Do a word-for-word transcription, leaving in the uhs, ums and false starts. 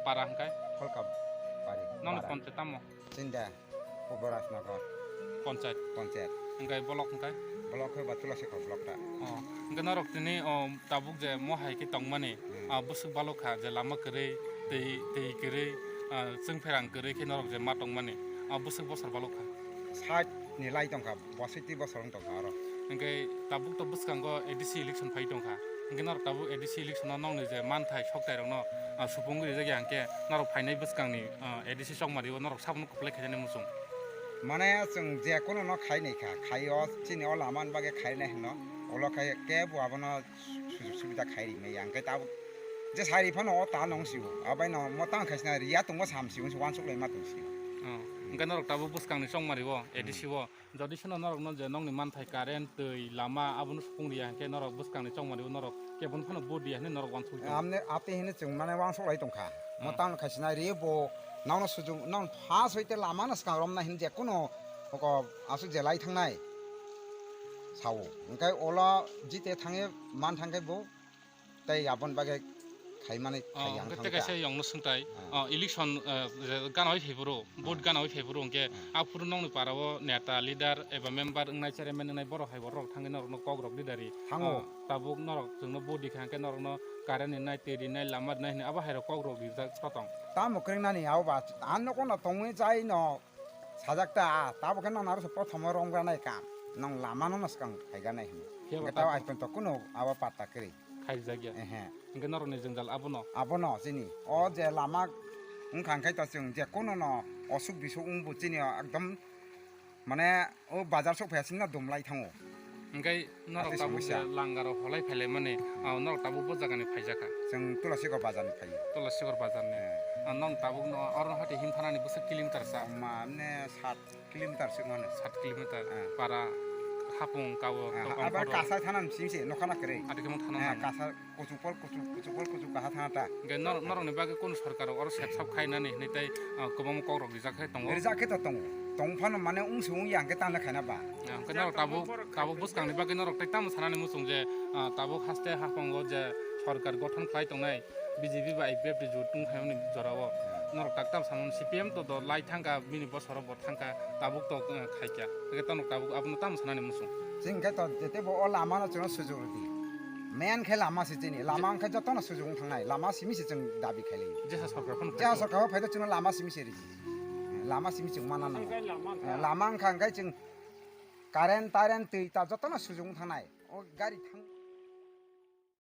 Para hwnkhe? Pholka bari. Nokni para. Panchayat tamo? Chinda, Uborajnagar. Panchayat? Panchayat. Hwnkhe block hwnkhe? Block khe ba Tulasikhor block ta. Oh, hwnkhe norok tini, oh, tabuk je mo hai khe tongmani, hmm, ah, bwswk balok kha je lama kwrwi, twi, twi kwrwi, ah, chwngpherang kwrwi khe norok je ma tongmani, ah, bwswk bosor balok kha? Sait ni lai tongkha, bosoi twi bosor wng tongkha oro. Hwnkhe tabuk to bwskango A D C election phai tongkha. Hwnkhe norok tabuk A D C election o nokni je manthai soktai rokno, ah, supungwi rijak ya hwnkhe norok phainai bwskangni, ah, A D C chongmari o norok sabono kwplai khainani muchung. Mane chwng je kuno no khainai kha, khai o chini o lama ni bagwi khainai hwno, ulo khai kebo abono sujug subida khai rimai ya, hwnkhe tabuk je sai ri phano o ta nong sio, abai no mo tang khaisna riya tongbo sam sio, uansuk lai ma tong sio. Oh, hwnkhe norok tabuk bwskangni chongmari o, A D C o, jodi seno norokno je nokni manthai current, twi, lama abono supung riya hwnkhe norok bwskangni chongmari o norok keboni phano vote riya hinwi norok uansuk tong. Amne ate hinwi chwng mane uansuk lai tongkha. Mo tang khaisna ri bo nokno sujung, nok pha soite lama no swkang romna hin je kuno oko aswk je lai thangnai sao. Hwnkhe ulo jite thangwi man thangkhe bo tei aboni bagwi khaimani. Oh, khai yang hwnkhe thang tei kaisa ta. Yongno swngtai. Ah. Oh, election, eh, je gana oi phaiphuru, vote gana oi phaiphuru hwnkhe aphuru nokni para o neta, leader eba member wngnai, chairman wngnai borok hai borok thangwi norokno kok rok leader ri. Thango. Oh, tabuk norok chwngno vote rikha hwnkhe norokno current rinai, twi rinai, lama rinai hinwi abo hai rok kok rok rijak tong. Tamo kwrwng nani abo ba, ang nokono tongwi chai no sajak ta, tabuk khe nang aro se prothom o romgranai kam, nang lama no swkang phaiganai hinwi. Phiya ba hwnkhe tabo tabuk ai pon to kuno abo patta kwrwi. Khaijak ya. Ehe. Hwnkhe norokni jwngjal abono? Abono chini. O je lama wngkha hwnkhe to chwng je kuno no osuk bisuk wngbo chini o ekdom mane o bazar sok phaiya chini no dum lai thango. Hwnkhe norok tabuk je samosya. Langaro holai phailaimani, ah, norok tabuk bo jagani phaijakha? Chwng Tulasikor bazar ni phaio. Tulasikor bazar ni. Eh. Ah, norok tabuk no oro hati him thanani bwswk kilometer sa? Mane sat kilometer se mano. Sat kilometer. Eh. Para hapung kawo. Eh, tokong abar kotor. Kasa thanam sing se nokha na kwrwi. Adi khe mung thanam. Eh, kasa kuchuk pol kuchuk, kuchuk pol kuchuk kaha thana ta. Hwnkhe nor-, norokni bagwi kunu sorkar oro sep sap khainani hinwi tei, ah, kwbangma kok rok rijak khe tongo. Rijak khe to tongo. Tong phano mane wng se wng ya hwnkhe tamo khaina ba. Ah, hwnkhe norok tabuk, tabuk bwskangni bagwi norok tei tamo sanani muchung je, ah, tabuk haste hapung o je sorkar gothon khlai tongnai B J P bai I P F T jot wng phaimani jorao. Hmm. Norok tak tamo samung C P M to do lai thangkha bini bosoro bo thangkha, tabuk to, eh, khaikha. Hwnkhe tamo tabuk abono tamo sanani muchung. Chwng khe to jete bo o lama no chwngno sujur di. Main khe lama se chini. Lama wngkha jotono sujur wng thangnai. Lama simi se chwng dabi khailai. Jesa sorkar phano jeha phai sorkar phai to chwngno lama simi se ridi. Lama simi chwng mana nango. Hwnkhe lama wngkha. Eh, lama wngkha hwnkhe chwng current, tarent, twi ta jotono sujur wng thangnai. O gari thang